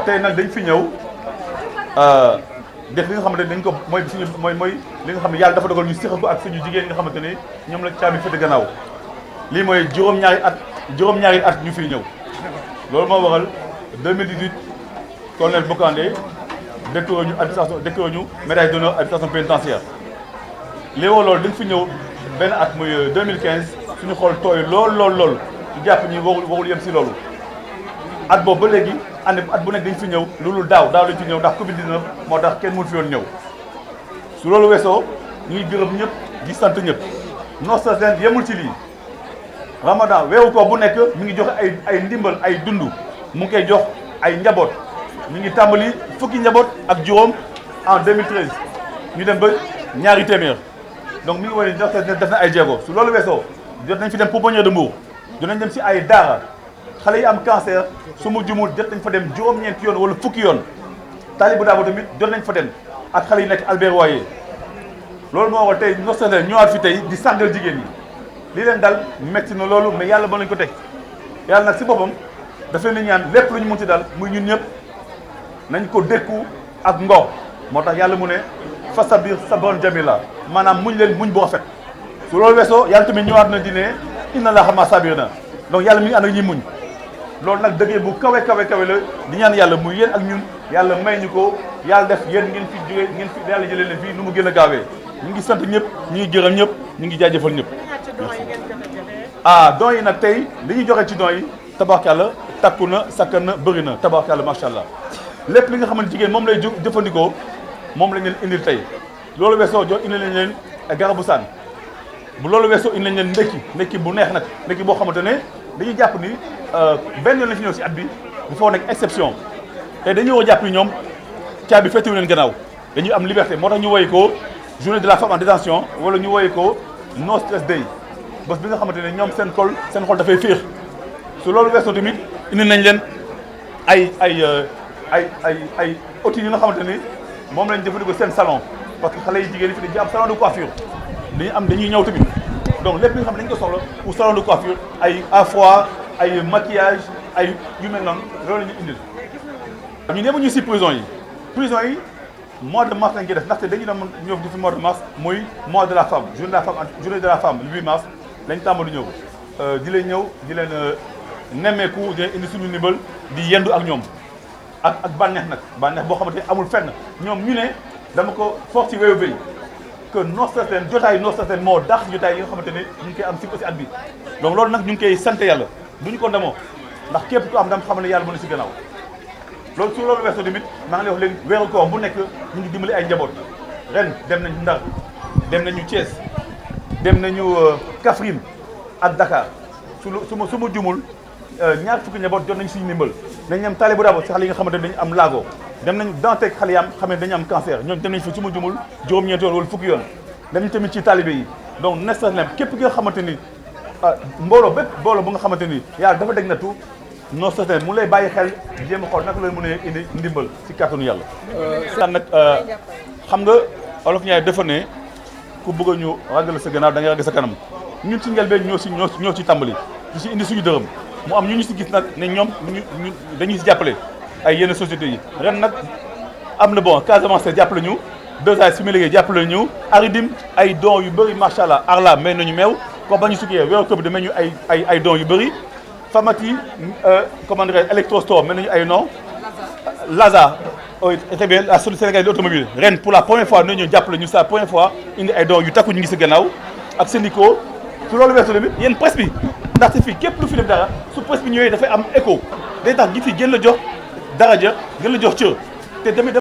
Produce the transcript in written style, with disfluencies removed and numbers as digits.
tey nag dañ fi ñëw def li nga xamante ne dañ ko mooy suñu mooy li nga xam ne yàlla dafa dogal ñu séq ko ak suñu jigéen ñi nga xamante ni ñoom la caabi fëte gannaaw lii mooy juróom-ñaari at ñu fiy ñëw loolu moo waral 2018 colonel Bokandé décoré ñu administration décoré ñu médaille d'honneur administration pénitentiaire lii woo loolu dañ fi ñëw benn at muy 2015 suñu xool tooy lool ñu jàpp ñi warul yem si loolu at boobu ba léegi at bu nekk dañ fi ñëw loolu daaw lañ fi ñëw ndax Covid 19 moo tax kenn mënu fi woon ñëw su loolu weesoo ñu ngi gërëm ñëpp di sant ñëpp Nostra Zen yemul ci lii Ramadan weeru ko bu nekk mi ngi joxe ay ndimbal ay dund mu ngi koy jox ay njaboot mi ngi tàmbali fukki njaboot ak juróom en 2013 ñu dem ba ñaari téeméer donc mi ngi wane Nostra Zen def na ay jéego su loolu weesoo jot nañ fi dem pouponnière de Mbour jot nañ dem si ay daara xale yi am cancer su mu jumul jot nañ fa dem juróom-ñeenti yoon wala fukki yoon Talibou Dabo tamit jot nañ fa dem ak xale yi nekk Albert Royer loolu moo waral tey Nostra Zen ñëwaat fi tey di sàngal jigéen ñi li leen dal metti na loolu mais yàlla mën nañu ko teg yàlla nag si boppam daf leen di ñaan lépp lu ñu munti dal muy ñun ñëpp nañ ko dékku ak ngor moo tax yàlla mu ne fasabir sabran jamila maanaam muñ leen muñ bu rafet su loolu weesoo yàlla tamit ñëwaat na di ne inna laaha ma'a saabiriina donc yàlla mi ngi ànd ak ñi muñ loolu nag dëggee bu kawe la di ñaan yàlla muy yéen ak ñun yàlla may ñu ko yàlla def yéen ngeen fi jógee ngeen fi yàlla jëlee leen fii nu mu gën a gaawee ñu ngi sant ñëpp ñu ngi gërëm ñëpp ñu ngi jaajëfal ñëpp. don yi nag tey li ñuy joxe ci don yi tabaarkalla takku na sakkan na bëri na tabaarkalla macha allah lépp li nga xam ne jigéen moom lay jëfandikoo moom lañ leen indil tey loolu weesoo jox indi lañ leen garabu saan bu loolu weesoo indi lañ leen ndekki bu neex nag ndekki boo xamante ne dañuy jàpp ni benn yoon la fi ñëw si at bi dafa war nekk exception te dañuy war a jàpp ni ñoom caabi féetewu leen gannaaw dañuy am liberté moo tax ñu woy ko journée de la femme en détention wala ñu woy ko no stress day bés bi nga xamante ne ñoom seen xol dafay féex su loolu weesoo tamit indi nañ leen ay outils yi nga xamante ni moom lañ jëfandikoo seen salon parce que xale yi jigéen ñi fi dañuy am salon de coiffure dañuy ñëw tamit donc lépp li nga xam ne dañ ko soxla pour salon de coiffure ay afro ay maquillage ay yu mel noonu loolu la ñu indil ñu ne ma ñu si prison yi mois de mars lañ koy def ndaxte dañu doon ñëw di fi mois de mars muy mois de la femme journée de la femme le 8 mars lañ tàmbali ñëw di leen nemmeeku di leen indi suñu ndimbal di yendu ak ñoom ak bànneex boo xamante ne amul fenn ñoom ñu ne dama ko force ci wéyu béy que Nostra Zen jotaayu Nostra Zen moo dàq jotaay yi nga xamante ne ñu ngi koy am si aussi at bi donc loolu nag ñu ngi koy sant yàlla du ñu ko demoo ndax képp ku am dama xam ne yàlla mën na si gannaaw loolu su loolu weesoo tamit maa ngi lay wax léegi weeru koor bu nekk ñu ngi dimbali ay njaboot ren dem nañu Ndar dem nañu Thiès dem nañu Kaffrine ak Dakar su ma jumul ñaar fukki njaboot jot nañu suñu ndimbal dañu am Talibou Dabo si xale yi nga xamante ne dañu am laago dem nañ Dantec xale yi xam ne dañu am cancer ñoom dem nañ fi su ma jumul juróom-ñeenti yoon wala fukki yoon dem nañ tamit ci talibé yi donc Nostra Zen képp ki nga xamante ni mbooloo bu nga xamante ni yàlla dafa dégg natu Nostra Zen mu lay bàyyi xel jéem a xool naka lay mën a indi ndimbal si kàttanu yàlla. nag xam nga olof ñaay dafa ne ku bëgg a ñu ragal sa gannaaw da ngay ragal sa kanam ñun ci njëlbeen ñoo ci tàmbali di si indi suñu dërëm mu am ñu si gis nag ne ñoom ñu dañuy si jàppale ay yenn sociétés yi ren nag am na bon Casamance jàppale ñu 2A si mu liggéey jàppale ñu Aridim ay dons yu bëri macha allah Arla may nañu meew ko ba ñu sukkee weeru këb di may ñu ay dons yu bëri. Famati comment dirais électrostore mel nañu ay non Laza très bien la société sénégalaise de l'automobile ren pour la première fois nañu jàppale ñu sa première fois indi ay dons yu takku ñu ngi si gannaaw ak syndico su loolu weesu tamit yéen presse bi ndaxte fii képp lu fi def dara su presse bi ñëwee dafay am écho day tax gi fi gën la jox daraja gën la jox cër te tamit